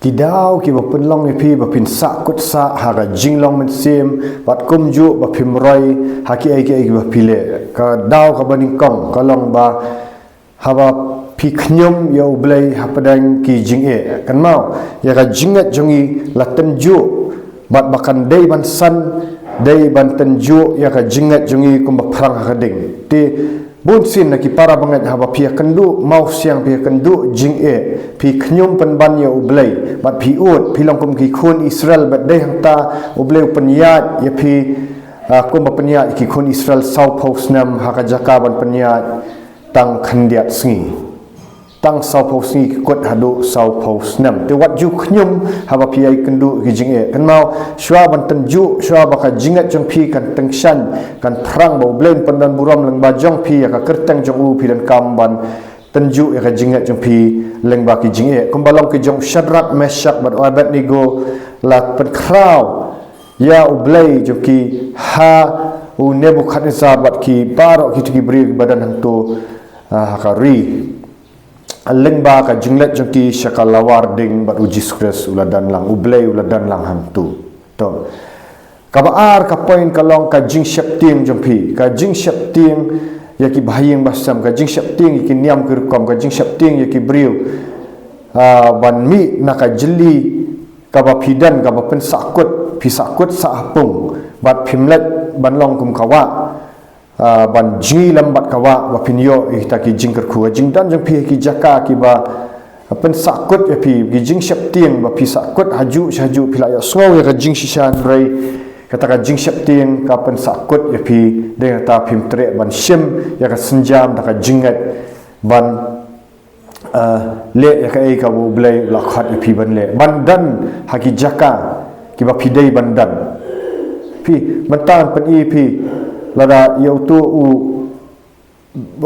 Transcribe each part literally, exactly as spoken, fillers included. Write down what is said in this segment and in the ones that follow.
ki daw kiba pynlong ïa phi ba phin sahkut sah ha ka jinglong mynsiem, bad kumjuh ba phim roi ha ki ei ki ei kiba phi leh. Ka daw kaba nyngkong ka long ba haba phi khñium ïa U Blei hapdeng ki jingeh. Kynmaw, ïa ka jingngeit jong ngi la tynjuh, bad ba kan dei ban san, dei ban tynjuh ïa ka jingngeit jong ngi kumba phrang ha ka ding. Te bunsien na ki para bangeit, haba phi ïakynduh mawsiang, phi ïakynduh jingeh, phi khñium pynban ïa U Blei, bad phi ud, phi long kum ki khun Israel, bad dei hangta U Blei u pynïaid ïa phi, ah, kumba pynïaid ïa ki khun Israel sawphew snem ha ka jaka ban pynïaid tang khyndiat sngi. Tang sawphew sngi ki kut haduh sawphew snem. Te wat ju khñium haba phi ïakynduh ki jingeh. Kynmaw, shuwa ban tynjuh, shuwa ba ka jingngeit jong phi kan tyngshaiñ, kan phrang ba U Blei un pyndonburom lyngba jong phi, ïa ka kyrteng jong u phi donkam ban tynjuh ïa ka jingngeit jong phi lyngba ki jingeh. Kumba long ki jong Shadrak, Meshak bad Abednego, la pynkhraw ïa U Blei jong ki ha u Nebukhadnessar bad ki baroh kito ki briew kiba don hangto, ah, ha ka ri. Lyngba ka jingleit jong ki sha ka lawar ding, bad U Jisu Khrist u la don lang, U Blei u la don lang hangto. To. Kaba ar ka point ka long ka jingsheptieng jong phi, ka jingsheptieng ïa ki bahaïing bahasem, ka jingsheptieng ïa ki niam ki rukom, ka jingsheptieng ïa ki briew, ah, ban mih na ka jylli kaba phi don, kaba pynsahkut, phi sahkut sah ha pung, bad phim leit ban long kum ka wah, ah, ban jngi lem bad ka wah, ba phin ïoh ïa kita ki jingkyrkhu. Ka jingdon jong phi ha ki jaka kiba pynsahkut ïa phi, ki jingsheptieng, ba phi sahkut hajuh sha hajuh, phi la ïohsngew ïa ka jingshisha, hynrei kata ka jingsheptieng ka pynsahkut ïa phi. Dei nangta phim treh ban shim ïa ka sienjam da ka jingngeit ban, ah, leh ïa kaei kaba U Blei u la khot ïa phi ban leh, ban don ha ki jaka kiba phi dei ban don. Phi, mynta ngan pyni ïa phi, lada ïa uto u,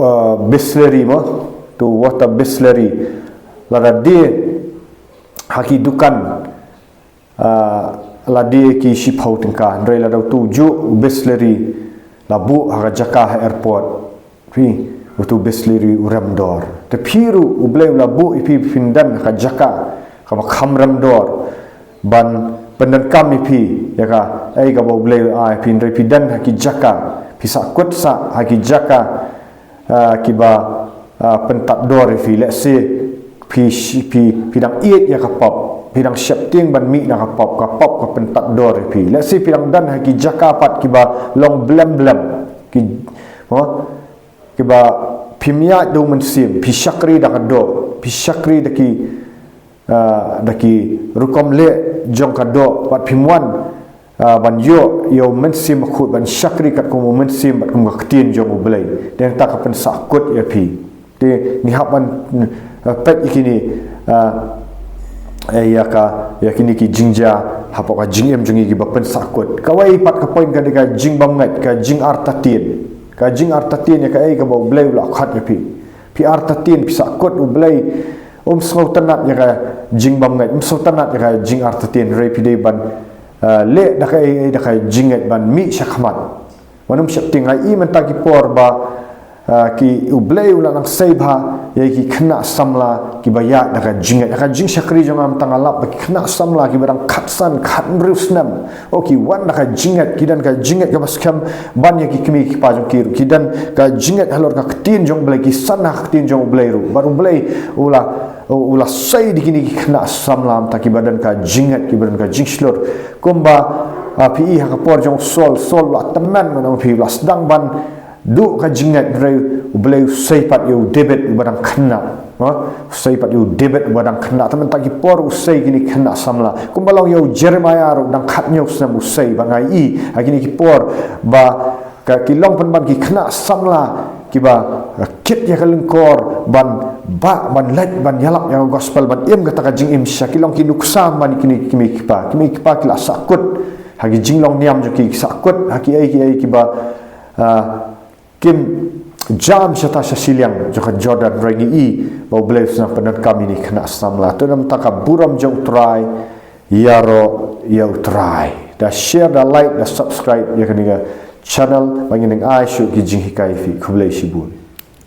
ah, Bisleri mo, to water Bisleri, lada die ha ki dukan, ah, la die ki shiphew tyngka, hynrei lada uto ujuh u Bisleri la buh ha ka jaka ha airport, phi, uto u Bisleri u rem dor. Te phi ruh U Blei u la buh ïa phi ba phin don ha ka jaka kaba kham rem dor, ban pyndonkam ïa phi ïa kaei kaba U Blei u ai ïa phi, hynrei phi don ha ki jaka, phi sahkut sah ha ki jaka, ah, kiba, ah, pyntap dor ïa phi. Lehse phi, phi, phi dang ïeit ïa ka pop, phi dang sheptieng ban mih na ka pop, ka pop ka pyntap dor ïa phi. Lehse phi dang don ha ki jaka pat kiba long blem blem, ki, oh, kiba phim ïaid da u mynsiem, phi shakri da ka doh, phi shakri da ki, ah, da ki rukom leh jong ka doh, bad phim wan, ah, ban ïoh ïa u Mynsiem Bakhuid, ban shakri katkum u Mynsiem bad kum ka Ktien jong U Blei. Dei nangta ka pynsahkut ïa phi. Te ngi hap ban, ah, peit ïa kine, ah, eh, ïa ka, ïa kine ki jingjia hapoh ka jingim jong ngi kiba pynsahkut. Kawei pat ka point ka dei ka jingbymngeit, ka jingartatien. Ka jingartatien ïa kaei kaba U Blei u la khot ïa phi. Phi artatien, phi sahkut, U Blei um sngewtynnad ïa ka jingbymngeit, um sngewtynnad ïa ka jingartatien, hynrei phi dei ban, ah, leh da kaei, da ka jingngeit ban mih shakhmat. Wat nym sheptieng. Nga i mynta ki por ba, ah, ki, U Blei u la nang sei bha ïa ki khynnah samla kiba ïaid da ka jingngeit. Ka jingshakri jong nga mynta nga lap ba ki khynnah samla kiba dang khatsan, khathynriew snem, oh, ki wan da ka jingngeit, ki don ka jingngeit kaba skhem ban ïa ki kmie ki kpa jong ki ruh. Ki don ka jingngeit halor ka Ktien jong U Blei, ki san ha ka Ktien jong U Blei ruh. Bad U Blei u la, u la sei da kine ki khynnah samla mynta kiba don ka jingngeit, kiba don ka jingshlur. Kumba, ah, phi i ha ka por jong u Saul, Saul u la tymmen, mynta phi, u la sdang ban duh ka jingngeit, hynrei U Blei u sei pat ïa u David uba dang khynnah. Ha? U sei pat ïa u David uba dang khynnah. Te mynta ki por u sei kine ki khynnah samla. Kumba long ïa u Jeremiah ruh, dang khathynñiew snem u sei. Bad nga i ha kine ki por ba ka, ki long pynban ki khynnah samla kiba, eh, kit ïa ka lyngkor ban bah, ban leit, ban ïalap ïa ka gospel, ban im kata ka jingim shisha. Ki long ki nuksa mynba kine ki kmie ki kpa. Ki kmie ki kpa ki la sahkut ha ki jinglong niam jong ki, ki sahkut ha kiei kiei kiba, ah, kim jam shata sha shiliang jong ka Jordan, hynrei ngi i ba U Blei u sdang pyndonkam ïa kine ki khynnah samla. To namar kata ka burom jong U Trai, ïaroh ïa U Trai. Da share, da like, da subscribe ïa kane ka channel ba ngin nang ai shuh ki jinghikai ïa phi. Khublei shibun.